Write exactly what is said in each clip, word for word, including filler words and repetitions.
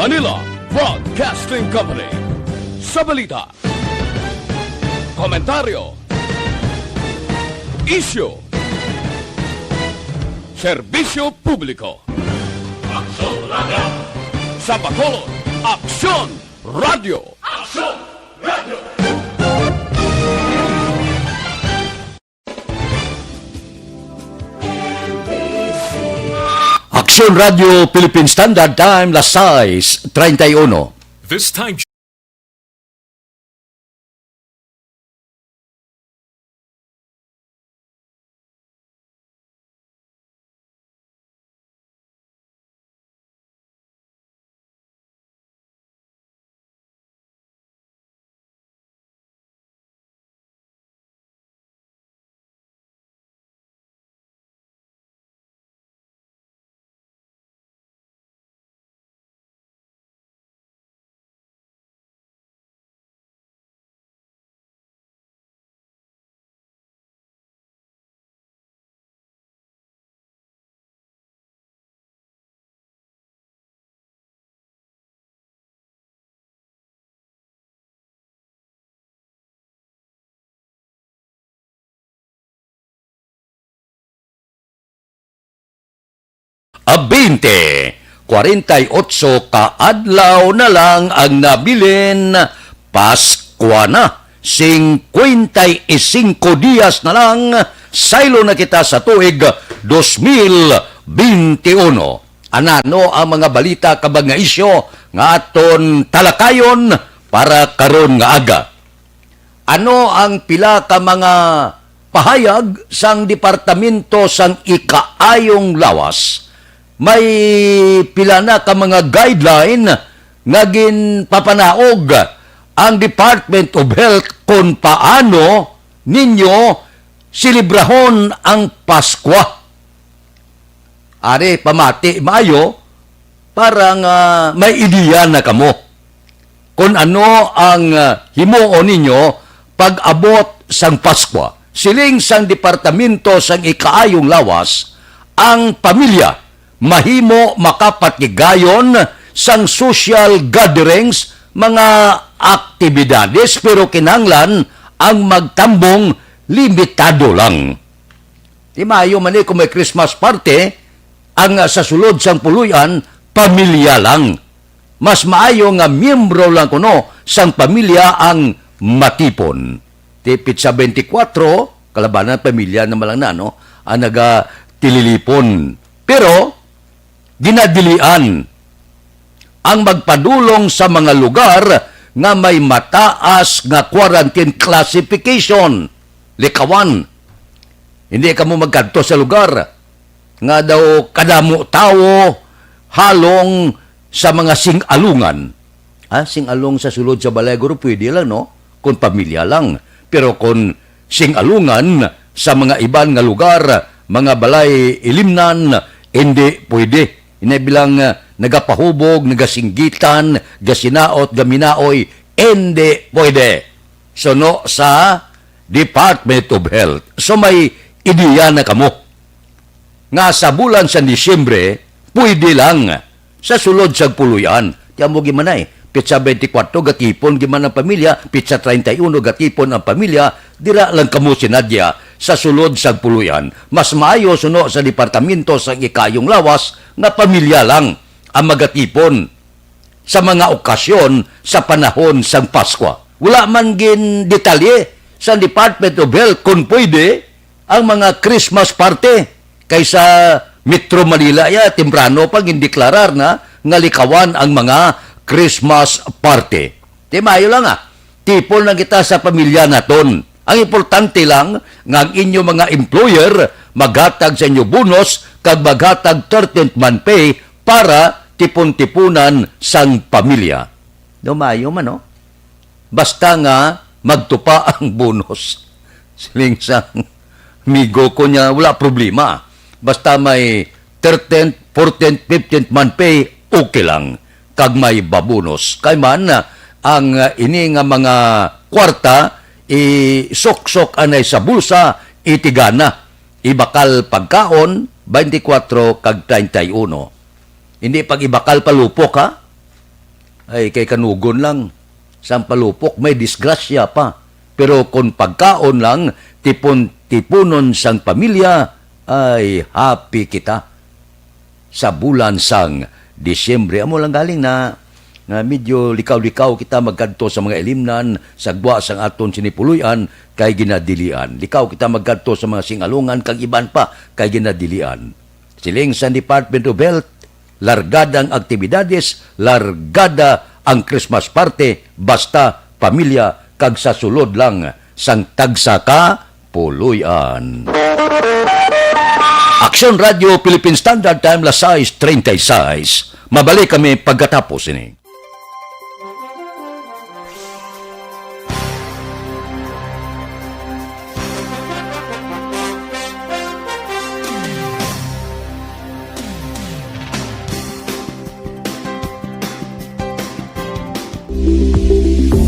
Manila Broadcasting Company. Sa balita, komentaryo, isyu, serbisyo publiko. Aksyon Radio. Sa Bacolod, Aksyon Radio. Aksyon Radio. Aksyon Radio Philippine Standard Time, las sais treinta y uno. This time, A veinte, kwarenta y otso ka adlaw na lang ang nabilin, Paskwa na. Singkwenta y singko dias na lang, saylo na kita sa tuig dos mil binte uno. Anano ang mga balita kag mga isyu nga aton talakayon para karon nga aga? Ano ang pila ka mga pahayag sang Departamento sang Ikaayong Lawas? May pila na ka mga guideline nga ginpapanaog ang Department of Health kon paano ninyo selebrahon ang Paskwa. Ari, pamati maayo para nga may ideya na kamo kon ano ang, ah, himuon ninyo pag-abot sang Paskwa. Siling sang Departamento sang Ikaayong Lawas, ang pamilya mahimo makapatigayon sang social gatherings, mga aktibidades, pero kinahanglan ang magtambong limitado lang. Di maayo man ni kung may Christmas party, ang, ah, sa sulod sang puloy-an, pamilya lang. Mas maayo nga miyembro lang kuno sang pamilya ang matipon. Ti petsa twenty-four, kalabanan pamilya naman lang na, no? Ang nagatililipon. Pero, ginadilian ang magpadulong sa mga lugar nga may mataas nga quarantine classification. Likawan, hindi kamo magkadto sa lugar nga daw kadamo tawo halong sa mga sing-alungan. Ah, sing-along sa sulod sa balay, guro, pwede lang, no? Kung pamilya lang. Pero kung sing-alungan sa mga iban nga lugar, mga balay ilimnan, hindi pwede. Ina bilang, ah, nagapahubog, nagasinggitan, gasinaot, gaminaoy, hindi pwede. Suno sa Department of Health. So may ideya na kamo nga sa bulan sa Disyembre, pwede lang sa sulod sa puloy-an. Ti amo gimanay, petsa twenty-four gatipon giman ang pamilya, petsa treinta y uno gatipon ang pamilya, dira lang kamo sinadya sa sulod sa puloy-an. Mas maayo suno sa Departamento sang Ikaayong Lawas nga pamilya lang ang magatipon sa mga okasyon sa panahon sang Paskwa. Wala man gindetalye sa Department of Health kung pwede ang mga Christmas party, kay sa Metro Manila ya, temprano pa gindeklarar na nga likawan ang mga Christmas party. Di maayo lang, ah. Tipon lang kita sa pamilya naton. Ang importante lang nga ang inyo mga employer maghatag sa inyo bonus kag maghatag thirteenth month pay para tipon-tipunan sang pamilya. Daw maayo man, no? Basta nga magtupa ang bonus. Siling sang migo ko niya, wala problema. Basta may thirteenth, fourteenth, fifteenth month pay, okay lang. Kag may babonos. Kay man, ang, uh, ini nga mga kwarta, isuksok anay sa bulsa, itigana. Ibakal pagkaon, twenty-four kag treinta y uno. Hindi pag ibakal palupok, ha? ay kay kanugon lang. Sang palupok, may disgrasya pa. Pero kung pagkaon lang, tipon-tipunon sang pamilya, ay happy kita. Sa bulan sang Disyembre, amo lang galing na nga medyo likaw-likaw kita magkadto sa mga ilimnan, sa gwa sang aton sini puloy-an kay ginadilian. Likaw kita magkadto sa mga singalongan kag iban pa kay ginadilian. Siling sa Department of Health, largada ang aktibidades, largada ang Christmas party, basta pamilya kag sa sulod lang sang tagsa ka puloy-an. Aksyon Radio Philippine Standard Time, las sais treinta y seis. Mabalik kami pagkatapos ini.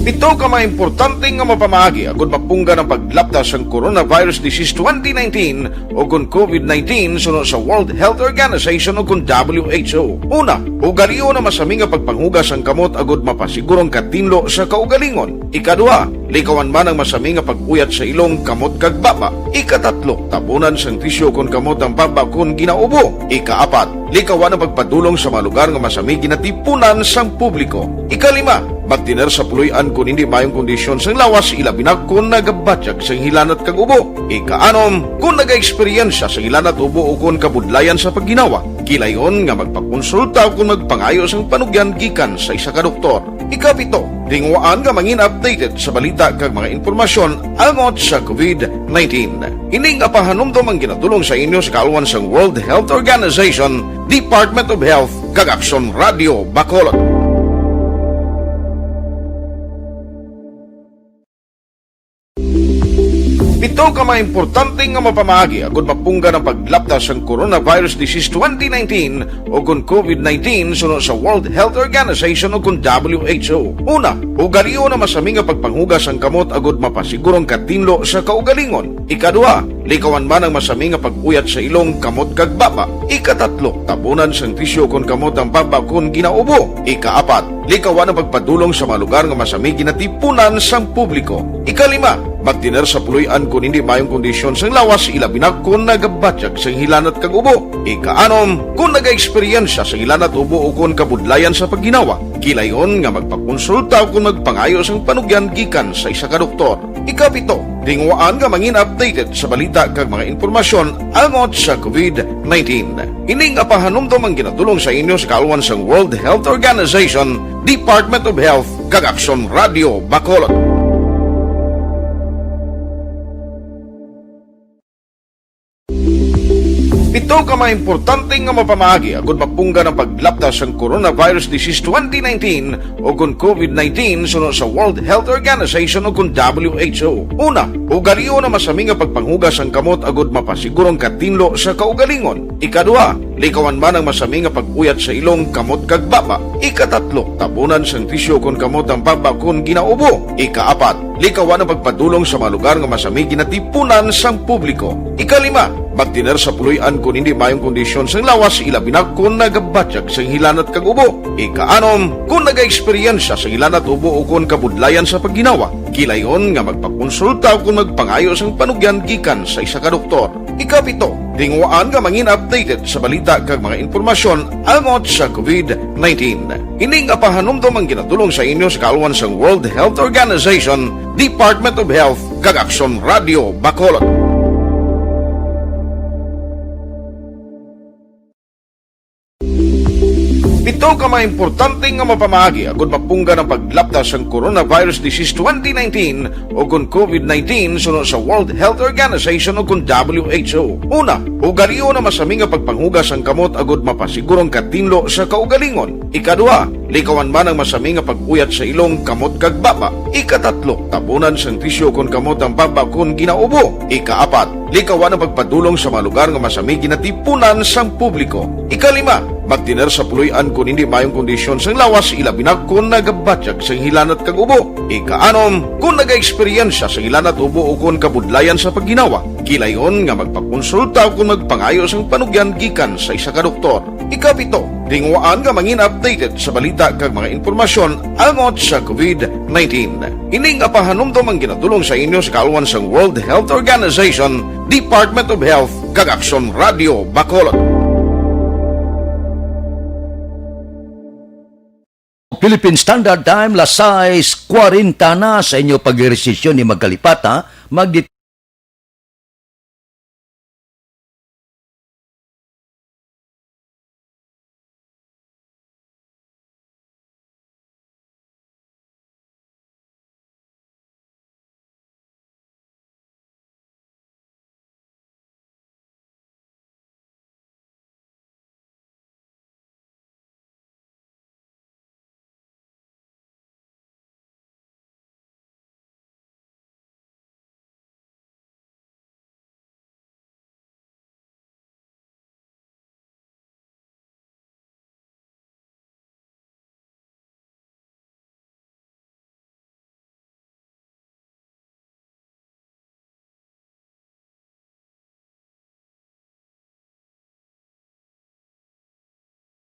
Pito ka mga importante nga mapamaagi agud mapunggan ang paglapta sang coronavirus disease twenty nineteen o kon covid nineteen suno sa World Health Organization o kon W H O. Una, ugalion ang masami nga pagpanghugas sang kamot agud mapasiguro ang katinlo sa kaugalingon. Ikaduha, likawan man ang masami nga pag-uyat sa ilong, kamot, kag baba. Ikatatlo, tabunan sang tisyu kon kamot ang baba kon ginaubo. Ikaapat, likawan ang pagpadulong sa mga lugar nga masami ginatipunan sang publiko. Ikalima, magtener sa puloy-an kon hindi mayong kondisyon sang lawas, ilabi na kon nagabatyag sang hilanat kag ubo. Ikaanom, kon nagaeksperyensya sang hilanat, ubo, o kon kabudlayan sa pagginawa, gilayon nga magpakonsulta o kon magpangayo sang panugyan gikan sa isa ka doktor. Ikapito, tinguhaan nga mangin updated sa balita kag mga impormasyon angot sa covid nineteen. Ini nga pahanumdom ang ginadulong sa inyo sa kaalwan sang World Health Organization, Department of Health, kag Aksyon Radio Bacolod. Pito ka mga importante nga mapamaagi agud mapunggan ang paglapta sang coronavirus disease twenty nineteen o kon covid nineteen suno sa World Health Organization o kon W H O. Una, ugalion ang masami nga pagpanghugas sang kamot agud mapasiguro ang katinlo sa kaugalingon. Ikaduha, likawan man ang masami nga pag-uyat sa ilong, kamot, kag baba. Ikatatlo, tabunan sang tisyu kon kamot ang baba kon ginaubo. Ikaapat, likawan ang pagpadulong sa mga lugar nga masami ginatipunan sang publiko. Ikalima, magtener sa puloy-an kon hindi mayong kondisyon sang lawas, ilabi na kon nagabatyag sang hilanat kag ubo. Ikaanom, kon nagaeksperyensya sang hilanat, ubo, o kon kabudlayan sa pagginawa, gilayon nga magpakonsulta o kon magpangayo sang panugyan gikan sa isa ka doktor. Ikapito, tinguhaan nga mangin updated sa balita kag mga impormasyon angot sa covid nineteen. Ini nga pahanumdom ang ginadulong sa inyo sa kaalwan sang World Health Organization, Department of Health, kag Aksyon Radio Bacolod. Pito ka mga importante nga mapamaagi agud mapunggan ang paglapta sang coronavirus disease twenty nineteen o kon covid nineteen suno sa World Health Organization o kon W H O. Una, ugalion ang masami nga pagpanghugas sang kamot agud mapasiguro ang katinlo sa kaugalingon. Ikaduha, likawan man ang masami nga pag-uyat sa ilong, kamot, kag baba. Ikatatlo, tabunan sang tisyu kon kamot ang baba kon ginaubo. Ikaapat, likawan ang pagpadulong sa mga lugar nga masami ginatipunan sang publiko. Ikalima, magtener sa puloy-an kon hindi mayong kondisyon sang lawas, ilabi na kon nagabatyag sang hilanat kag ubo. Ikaanom, kon nagaeksperyensya sang hilanat, ubo, o kon kabudlayan sa pagginawa, gilayon nga magpakonsulta o kon magpangayo sang panugyan gikan sa isa ka doktor. Ikapito, tinguhaan nga mangin updated sa balita kag mga impormasyon angot sa covid nineteen. Ini nga pahanumdom ang ginadulong sa inyo sa kaalwan sang World Health Organization, Department of Health, kag Aksyon Radio Bacolod. Pito ka mga importante nga mapamaagi agud mapunggan ang paglapta sang coronavirus disease twenty nineteen o kon covid nineteen suno sa World Health Organization o kon W H O. Una, ugalion ang masami nga pagpanghugas sang kamot agud mapasiguro ang katinlo sa kaugalingon. Ikaduha, likawan man ang masami nga pag-uyat sa ilong, kamot, kag baba. Ikatatlo, tabunan sang tisyu kon kamot ang baba kon ginaubo. Ikaapat, likawan ang pagpadulong sa mga lugar nga masami ginatipunan sang publiko. Ikalima, magtener sa puloy-an kon hindi mayong kondisyon sang lawas, ilabi na kon nagabatyag sang hilanat kag ubo. Ikaanom, kon nagaeksperyensya sang hilanat, ubo, o kon kabudlayan sa pagginawa, gilayon nga magpakonsulta o kon magpangayo sang panugyan gikan sa isa ka doktor. Ikapito, tinguhaan nga mangin updated sa balita kag mga impormasyon angot sa covid nineteen. Ini nga pahanumdom ang ginadulong sa inyo sa kaalwan sang World Health Organization, Department of Health, kag Aksyon Radio Bacolod. Philippine Standard Time, las sais kwarenta na sa inyo pag-ehersisyo ni magkalipata, magdi-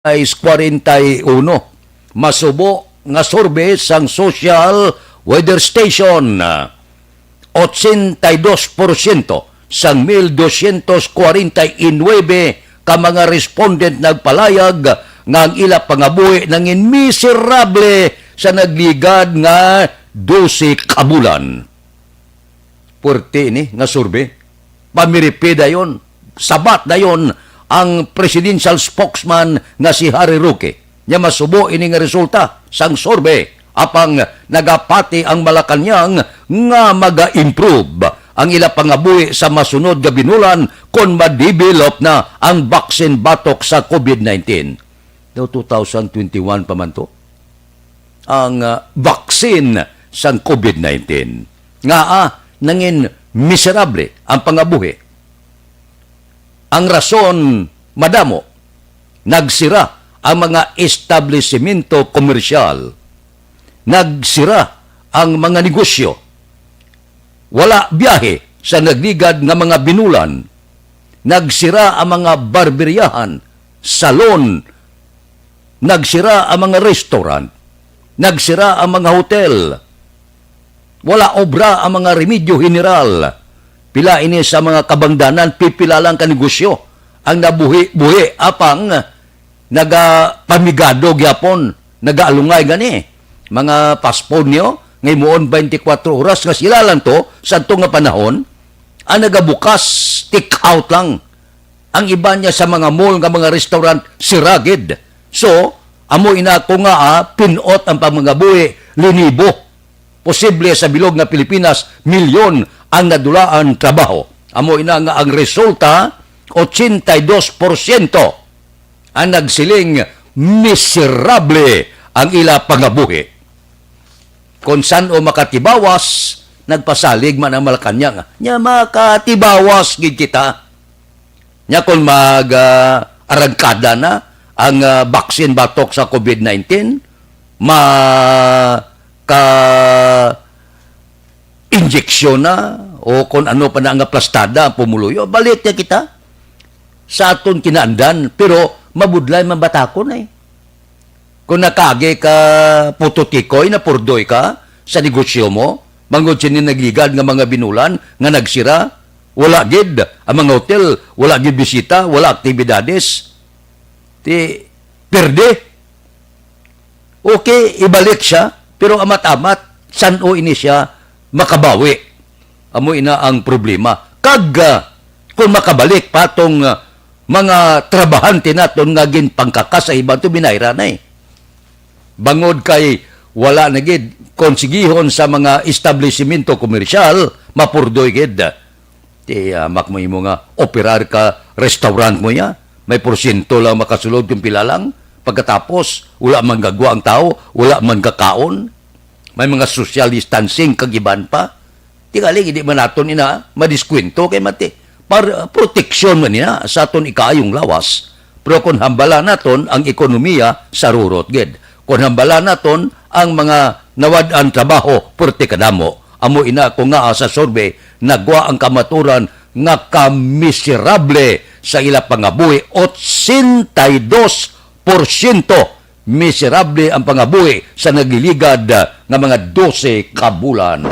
Ay kwarenta y uno. Masubo nga survey sang Social Weather Station, ochenta y dos porsyento sang mil dosyentos kwarenta y nuebe ka mga respondent nagpalayag nga ang ila pangabuhi nangin miserable sa nagligad nga dose ka bulan. Puwerte ini nga survey. Pamiripi dayon, sabat dayon ang presidential spokesman nga si Harry Roque. Nya masubo ini nga resulta sang survey, apang nagapati ang Malacañang nga maga-improve ang ila pangabuhi sa masunod nga binulan kon ma-develop na ang vaccine batok sa covid nineteen. Daw two thousand twenty-one pa man to ang, ah, vaccine sang covid nineteen. Ngaa nangin miserable ang pangabuhi? Ang rason, madamo, nagsira ang mga establisimento komersyal, nagsira ang mga negosyo, wala biyahe sa nagligad nga mga binulan, nagsira ang mga barberyahan, salon, nagsira ang mga restaurant, nagsira ang mga hotel, wala obra ang mga remedyo general. Pila ini sa mga kabangdanan, pipila lang ka negosyo ang nabuhi-buhi, apang nagapamigado gyapon, nagaalungay gani. Mga fast food niyo, nga himuon twenty-four oras nga sila lang to, sa to nga panahon, ang nagabukas, take out lang. Ang iban niya sa mga mall nga mga restaurant, sira gid. So, amo ina ko nga, ah, pinot ang pagmangabuhi, linibo. Posible sa bilog nga Pilipinas, milyon ang nadulaan trabaho. Amo ina nga ang resulta, ochenta y dos porsyento ang nagsiling miserable ang ila pangabuhi. Kon san-o makatibawas, nagpasalig man ang Malacañang. Nya makatibawas gid kita. Nya kon mag, ah, arangkada na ang, ah, vaccine batok sa covid nineteen, maka-injeksyon na o kon ano pa na nga plastada ang pumuluyo, balik na kita sa aton kinaandan, pero mabudlay man batakon ay. Kung nakaagi ka pututikoy, napurdoy ka sa negosyo mo, bangod sini nagligad nga mga binulan nga nagsira, wala gid ang mga hotel, wala gid bisita, wala aktibidades. Ti, perde. Okay, ibalik siya, pero amat-amat, san-o ini siya makabawi? Amo ina ang problema. Kag, ah, kung makabalik pa tong, ah, mga trabahante naton nga ginpangkaka sa iban to, binayra na eh. Bangod kay wala na gid konsigihon sa mga establisimento komersyal, mapurdoy gid. Ti, ah, mak mo imo nga operar ka restaurant mo ya, may porsyento lang makasulod kung pila lang. Pagkatapos, wala man gagwa ang tao, wala man gakaon. May mga social distancing kag iban pa. Tingali, hindi man naton ina madiskwento kay mati. Par-, proteksyon man ina sa aton ikaayong lawas. Pero kung hambala naton ang ekonomiya, sarurot gid. Kung hambala naton ang mga nawad-an trabaho, purti kadamo. Amo ina ko nga sa survey, nagwa ang kamaturan nga kamiserable sa ila pangabuhi, ochenta y dos porsyento miserable ang pangabuhi sa nagliligad, ah, nga mga dose ka bulan.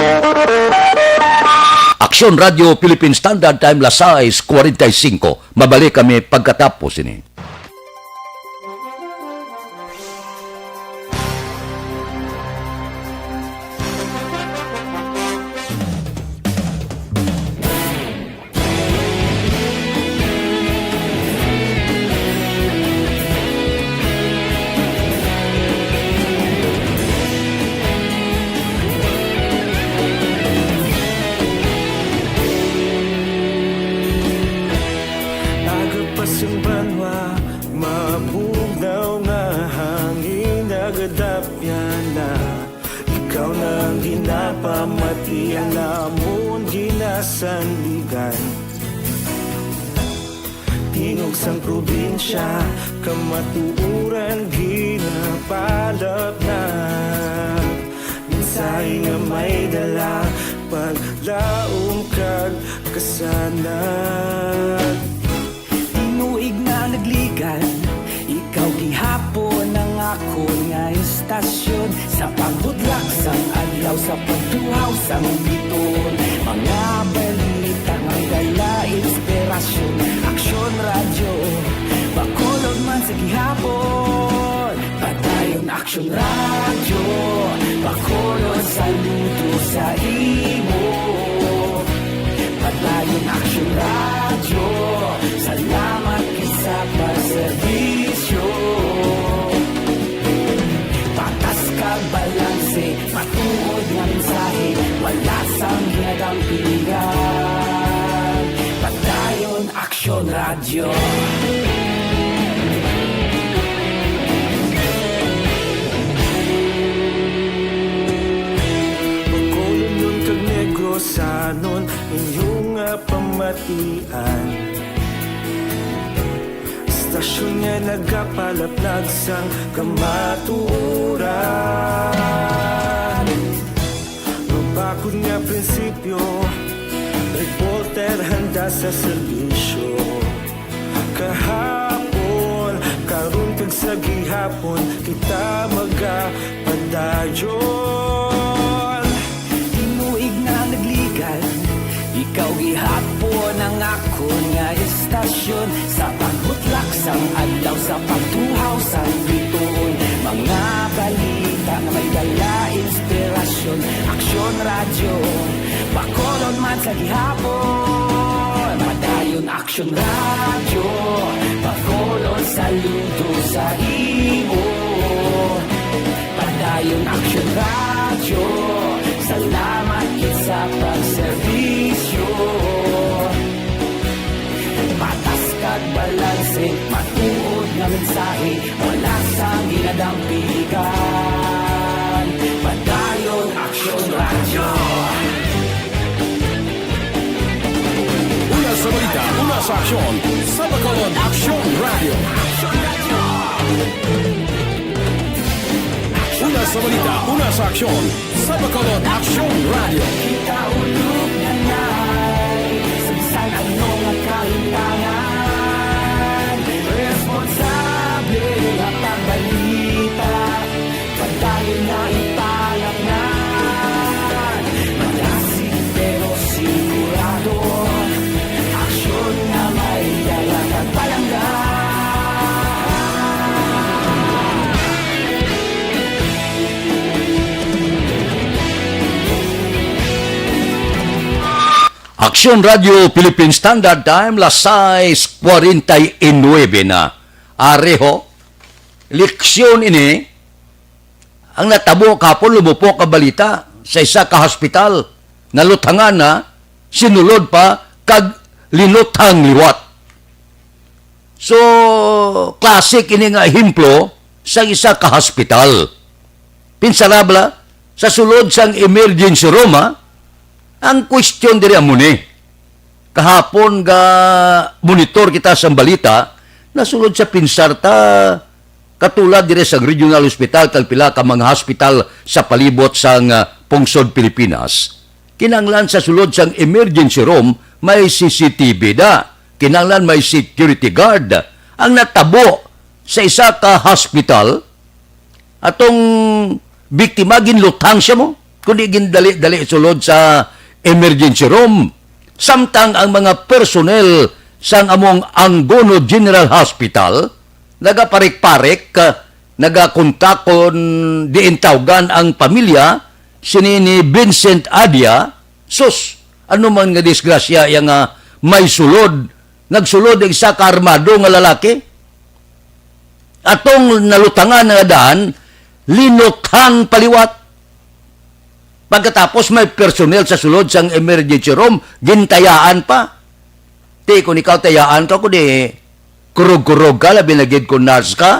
Aksyon Radio Philippine Standard Time, las sais cuarenta y cinco. Mabalik kami pagkatapos ini. Aga pa sing banwa, mabugnaw nga hangin nagadapyan na. Ikaw na ang ginapamati, ang amon ginasandigan. Tingog sang probinsya, kamatuoran ginapalapnap. Mensahe nga may dala, paglaom kag kasanag. Tinuig na nagligad, ikaw gihapon ang akon nga istasyon. Sa pagbudlak sang adlaw, sa pagtuhaw sang bituon, mga balita may dala inspirasyon. Aksyon Radyo, Bacolod man sa gihapon. Padayon Aksyon Radyo, Bacolod, saludo sa imo. Padayon Aksyon Radyo, salamat gid sa pagserbisyo. Patas kag balanse, matuod nga mensahe, wala sang ginadampigan. Padayon Aksyon Radyo. Bacolodnon kag Negrosanon, inyo nga pamatian. Istasyon nga nagapalaplag sang kamatuoran. Mabakod nga prinsipyo, reporter handa sa serbisyo. Kahapon, karon kag sa gihapon, kita magapadayon. Tinuig na nagligad, ikaw gihapon ang akon nga istasyon. Sa pagbutlak sang adlaw, sa pagtuhaw sang bituon, mga balita nga may dala inspirasyon. Aksyon Radyo, Bacolod man sa gihapon. Padayon Aksyon Radyo, Bacolod, saludo sa imo. Padayon Aksyon Radyo, salamat gid sa pagserbisyo. Patas kag balanse, matuod nga mensahe, wala sang ginadampigan. Padayon Aksyon Radyo. Una sa balita, una sa aksyon, sa Bacolod Aksyon Radyo. Una sa balita, una sa aksyon, sa Bacolod Aksyon Radyo. Kita ulog na nay, sa bisan ano nga kahimtangan, responsable nga pagbalita. Padayon na ipalapngan, malasig pero sigurado. Aksyon nga may dala kag palangga. Aksyon Radio Philippine Standard Time, las sais cuarenta y nueve na. Areho, leksyon ini. Ang natabo kahapon, lumupok ang balita sa isa ka hospital. Naluthangan na, sinulod pa, kag linuthang liwat. So, classic ini nga ehemplo sa isa ka hospital. Pinsara bala, sa sulod sang emergency room, ha? Ang question diri amo ni, kahapon ga monitor kita sang balita, nasulod sa pinsar ta, katulad diri sa Regional Hospital kag pila ka mga hospital sa palibot sang, ah, pungsod Pilipinas, kinahanglan sa sulod sang emergency room may C C T V da, kinahanglan may security guard. Ang natabo sa isa ka hospital, atong biktima, ginluthang siya mo, kundi gindali-dali sulod sa emergency room. Samtang ang mga personnel sang among Angono General Hospital nagaparik-parik, ah, nagakontak kon diin tawgan ang pamilya sini ni Vincent Adia. Sus, ano man nga disgrasya iya nga may sulod, nagsulod ang isa ka armado nga lalaki. Atong nalutangan nga daan, linuthang paliwat. Pagkatapos may personnel sa sulod sang emergency room, gintayaan pa. Ti, kung ikaw tayaan ka, kundi kurog-kurog ka, labi na gid kung nurse ka.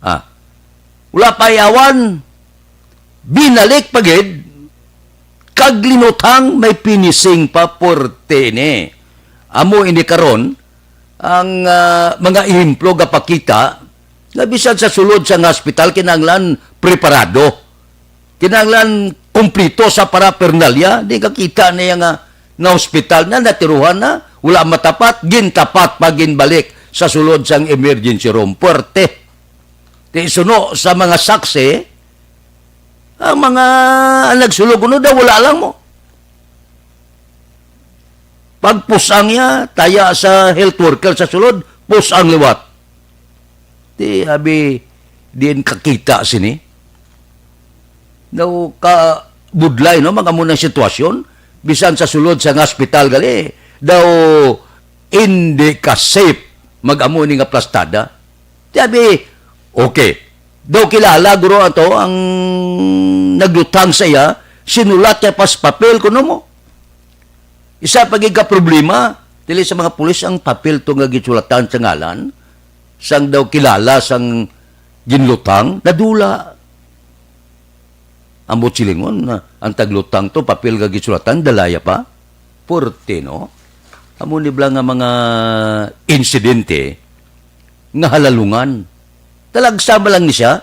Ah. Wala pa yawan. Binalik pa gid. Kag linuthang, may finishing pa, porte ni. Amo ini karon ang, ah, mga ehemplo gapakita nga bisan sa sulod sang hospital kinahanglan preparado. Kinahanglan kompleto sa paraphernalia. Di ka kita niya nga na-hospital na, natiruhan na, wala matapat, gintapat pa, ginbalik sa sulod sang emergency room. Puwerte. Ti suno sa mga saksi, ang mga nagsulod kuno daw wala lang mo. Pagpusang niya, taya sa health worker sa sulod, pusang liwat. Ti abi, diin kakita sini. Daw ka budlay, no, mag-amo ng sitwasyon, bisan sa sulod sa hospital gali, daw hindi ka safe, mag-amo ni nga plastada. Ti abi, okay. Daw kilala, guro, ato ang naglutang sa iya, sinulat niya pas papel kuno mo. Isa pa gid ka problema, dili sa mga pulis ang papel to nga ginsulatan sa ngalan, sang daw kilala sang ginlutang, nadula. Ambot silingon, na ang taglutang to, papel nga ginsulatan, dalaya pa. Puwerte, no? Amo ni bala nga mga insidente nga halalungan. Talagsa man lang ni siya,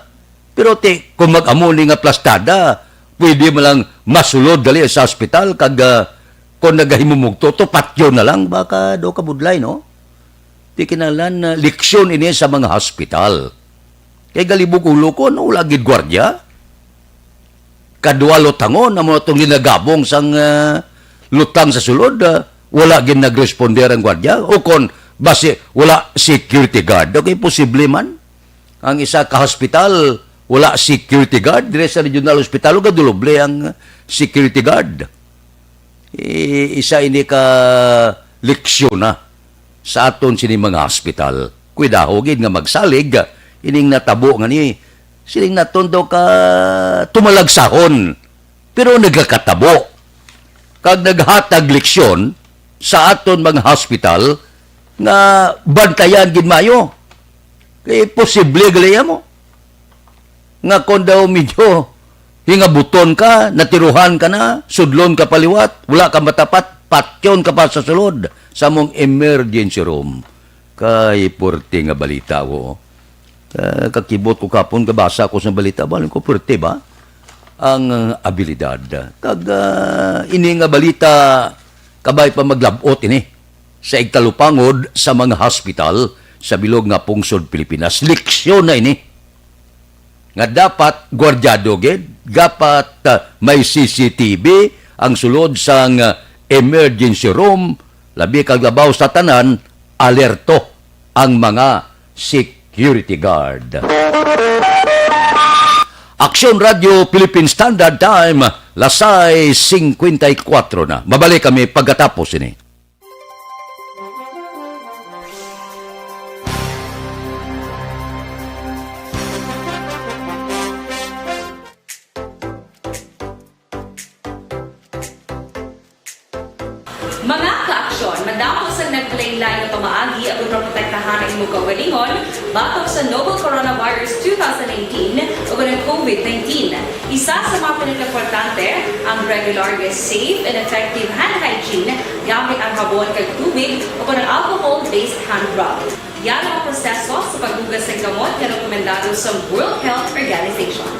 pero ti, kung mag-amo ni nga plastada, pwede man lang masulod dali sa ospital, kag, ah, kung nagahimumugto to, patyon na lang, baka daw kabudlay, no? Ti kinahanglan na leksyon ini sa mga hospital. Kay galibog ulo ko, no, wala gid gwardiya. Kadwa lutangon, amo na tong ginagabong sang, ah, lutang sa sulod, ah, wala gid nagresponde ang gwardiya. O kon, basi, wala security guard. Okay, posible man. Ang isa ka hospital, wala security guard. Dire sa regional hospital, gaduloble ang security guard. I-, isa ini ka leksyon na sa aton sini mga hospital. Kuidaho gid nga magsalig ining natabo nga ni siling naton daw ka tumalagsahon, pero nagakatabo kag naghatag leksyon sa aton mga hospital nga bantayan gid maayo. Kay posible gali mo nga kon daw medyo hingabuton ka, natiruhan ka na, sudlon ka paliwat, wala ka matapat, patyon ka pa sa sulod sa mong emergency room. Kay puwerte nga balita, oo. Ah, kakibot ko kapon, kabasa ko sa balita, balon ko, puwerte ba ang, ah, abilidad? Kag, ah, ini nga balita, kabay pa maglab-ot ini sa igtalupangod sa mga hospital sa bilog nga pungsod Pilipinas. Leksyon na ini nga dapat gwardyado gid, dapat, ah, may C C T V ang sulod sang, ah, emergency room, labi kag labaw sa tanan, alerto ang mga security guard. Aksyon Radio Philippine Standard Time, lasay singkwenta y kuwatro na. Mabalik kami pagkatapos ini. Mga kaaksyon, madamo sa naglain-lain nga pamaagi aron maprotektahan ang imong kaugalingon batok sa novel coronavirus two thousand nineteen o ang COVID nineteen. Isa sa mga pinakaimportante ang regular nga safe and effective hand hygiene gamit ang habon kag tubig o ang alcohol-based hand rub. Yara ang proseso sa paghugas sang kamot nga rekomendado sa World Health Organization.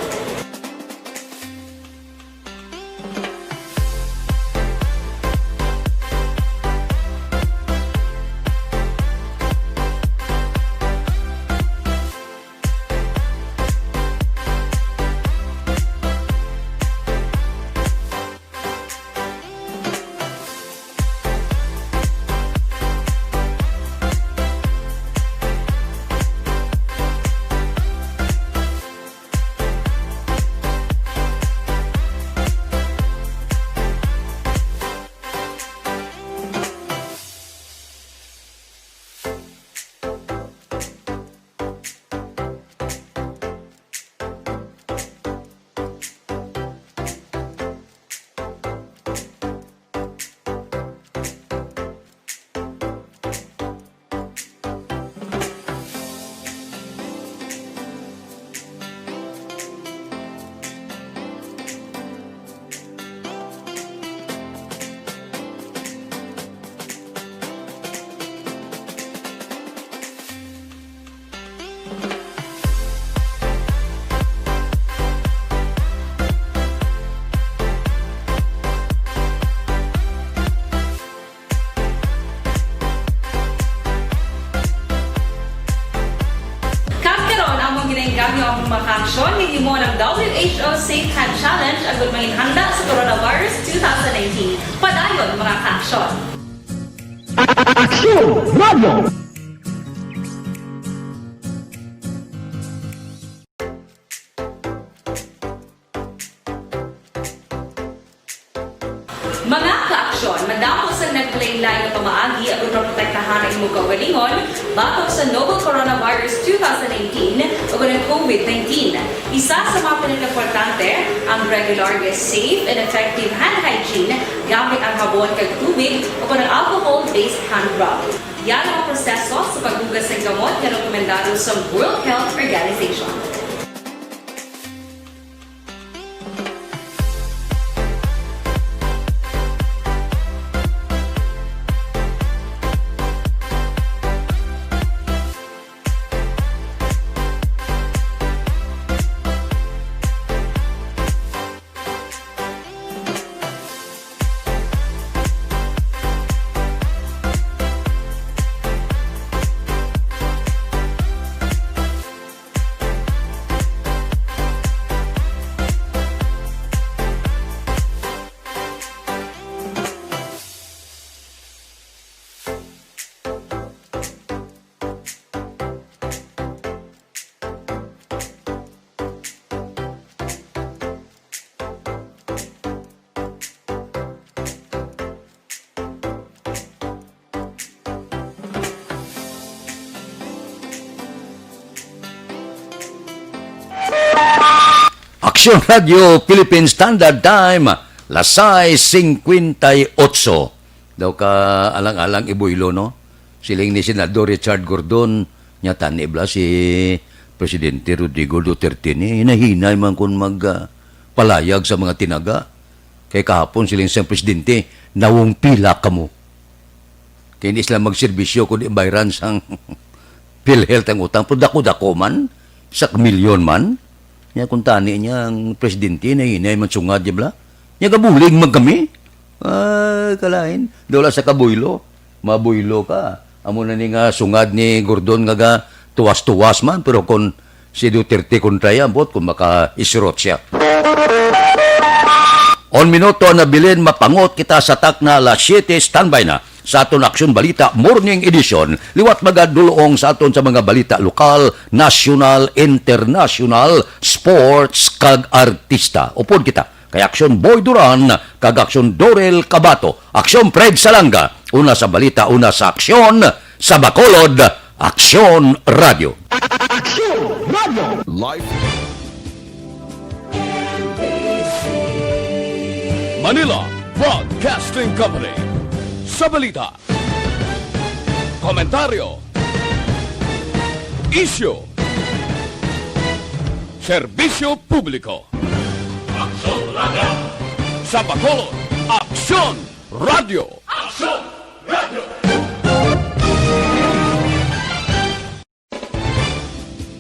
Gihimo ang W H O Safe Hand Challenge agud manginhanda sa coronavirus two thousand nineteen. Padayon, mga ka-aksyon. Aksyon Radio! Mga ka-aksyon, madamo sang naglain-lain nga pamaagi aron maprotektahan ang imong kaugalingon batok sa novel coronavirus two thousand nineteen ug ang COVID nineteen. Isa sa mga pinakaimportante, ang regular nga safe and effective hand hygiene gamit ang habon kag tubig o ang alcohol-based hand rub. Yan ang proseso sa paghugas sang kamot nga rekomendado sa World Health Organization. Aksyon Radio Philippine Standard Time, las sais singkwenta y otso. Daw ka alang-alang iboylo, no? Siling ni Senador Richard Gordon, nya tani bala si Presidente Rodrigo Duterte ni, hinay-hinay man kon mag, ah, palayag sa mga tinaga. Kay kahapon siling sang presidente, "Nawong pila kamo?" Kay hindi sila magserbisyo kung di bayran sang PhilHealth ang utang. Pero dako-dako man, sa milyon man. Nya kung tani niya ang presidente, hinay-hinay man sungad niya bala. Nya gabulig man kami. Ay, kalain. Daw lang sa kaboylo. Maboylo ka. Amo na ni nga sungad ni Gordon nga ga tuwas-tuwas man, pero kon si Duterte kontra iya, ambot kon makaisrot sia. On minuto na bilin, mapangot kita sa takna alas siyete, standby na sa aton Aksyon Balita Morning Edition. Liwat magaduloong sa aton sa mga balita lokal, nasyonal, internasyonal, sports, kag artista. Upod kita kay Aksyon Boy Duran kag Aksyon Dorel Cabato. Aksyon Fred Salanga, una sa balita, una sa aksyon, sa Bacolod, Aksyon Radio. Aksyon Radio. Live. Manila Broadcasting Company. Sa balita, komentaryo, isyu, serbisyo publiko. Aksyon Radio. Sa Bacolod, Aksyon Radio.